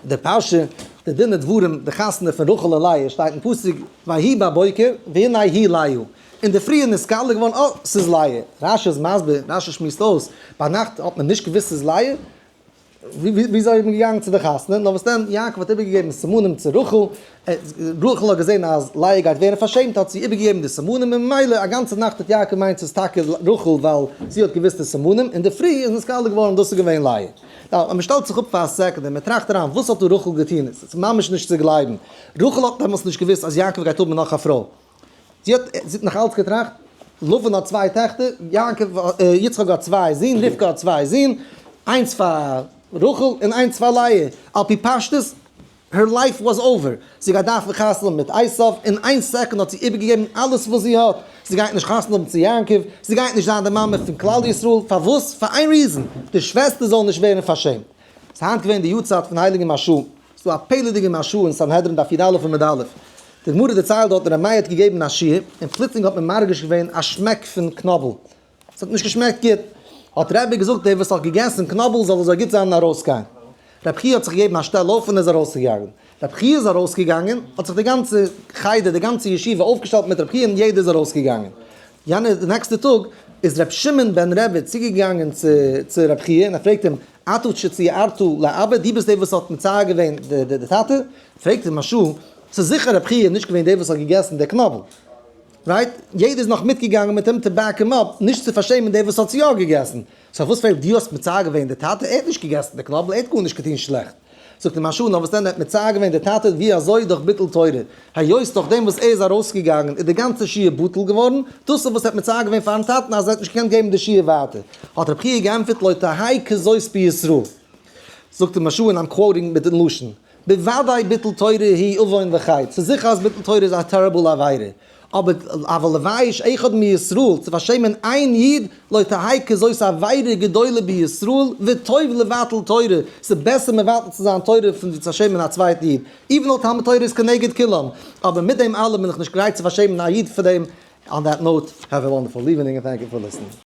די פרשה, די דין ודברים, די חתונה פון רחל און לאה שטייט אין פסוק ויהי בבוקר והנה היא לאה, אינדערפרי איז נתגלה געווארן אה, ס'איז לאה, רשי איז מסביר, רשי שמועסט אויס, ביינאכט האט מען נישט געוואוסט ס'איז לאה, וויאזוי איז מען געגאנגען צו די חתונה, נאר וואס דען, יעקב האט איבערגעגעבן סימנים צו רחל, רחל האט געזען אז לאה גייט ווערן פארשעמט האט זי איבערגעגעבן די סימנים, און ממילא א גאנצע נאכט האט יעקב געמיינט ס'איז טאקע רחל ווייל זי האט געוואוסט די סימנים, אינדערפרי איז נתגלה געווארן דאס איז געווען לאה. נאר אז מ'שטעלט זיך אפ פאר א second און מ'טראכט אריין וואס האט דא רחל געטון, עס איז ממש נישט צו גלייבן, רחל האט דעמאלטס נישט געוואוסט אז יעקב גייט האבן נאך א פרוי, זי האט זי האט נאך אלץ געטראכט, לבן האט צוויי טעכטער, יעקב יצחק האט צוויי זין, רבקה האט צוויי זין, איינס פאר רחל און איינס פאר לאה, על פי פשטות her life was over, זי גייט דארפן חתונה האבן מיט עשיו, אין איין second האט זי איבערגעגעבן אלעס וואס זי האט, זי גייט נישט חתונה האבן צו יעקב, זי גייט נישט זיין די מאמע פון כלל ישראל, פארוואס? פאר איין reason, די שוועסטער זאלן נישט ווערן פארשעמט. ס'איז היינט געווען די יארצייט פון הייליגן מהרש"א, ס'איז דא א פלא'דיגע מהרש"א אין סנהדרין דף י"א עמוד א', די גמרא דערציילט דארט ר' מאיר האט געגעבן א שיעור, און פלוצלינג האט מען מרגיש געווען א שמעק פון קנאבל, ס'האט נישט געשמעקט גוט, האט רבי געזאגט דער וואס האט געגעסן קנאבל זאל אזוי גוט זיין און ארויסגיין. רבי חייא האט זיך געגעבן א שטעל אויף און איז ארויסגעגאנגען. רבי חייא איז ארויסגעגאנגען, האט זיך די גאנצע חדר, די גאנצע ישיבה אויפגעשטעלט מיט רבי חייא און יעדער איז ארויסגעגאנגען. יענע די נעקסטע טאג איז רבי שמעון בן רבי צוגעגאנגען צו צו רבי חייא און ער פרעגט אים, אתה שציערת לאבא, דו ביסט דער וואס האט מצער געווען די טאטע? פרעגט אים מהרש"א, ס'איז זיכער רבי חייא נישט געווען דער וואס האט געגעסן די קנאבל. right? יעדער איז נאך מיטגעגאנגען מיט אים to back אים up, נישט צו פארשעמען דער וואס האט יא געגעסן. so וואס פעלט דו האסט מצער געווען די טאטע, ער האט נישט געגעסן די קנאבל, ער האט גארנישט געטון שלעכט. זאגט אים מהרש"א, נאר וואס דען ער האט מצער געווען די טאטע, ווי אזוי? דורך ביטול תורה. היות דורך דעם וואס ער איז ארויסגעגאנגען איז די גאנצע שיעור בטל געווארן, דאס איז וואס ער האט מצער געווען פארן טאטן אז ער האט נישט געקענט געבן די שיעור ווייטער. האט רבי חייא געענטפערט לא תהא כזאת בישראל. זאגט אים מהרש"א און I'm quoting מיטן לשון. בוודאי ביטול תורה היא עוון וחטא, ס'איז זיכער אז ביטול תורה איז א terrible עבירה, אבער אבל לבייש אחד מישראל, צו פארשעמען איין איד, לא תהא כזאת עבירה גדולה בישראל, וטוב לבטל תורה, ס'איז בעסער מבטל צו זיין תורה פון ווי צו פארשעמען א צווייטן איד, even though תלמוד תורה איז כנגד כולם, אבער מיט דעם אלעם בין איך נישט גרייט צו פארשעמען א איד פאר דעם, on that note, have a wonderful evening and thank you for listening.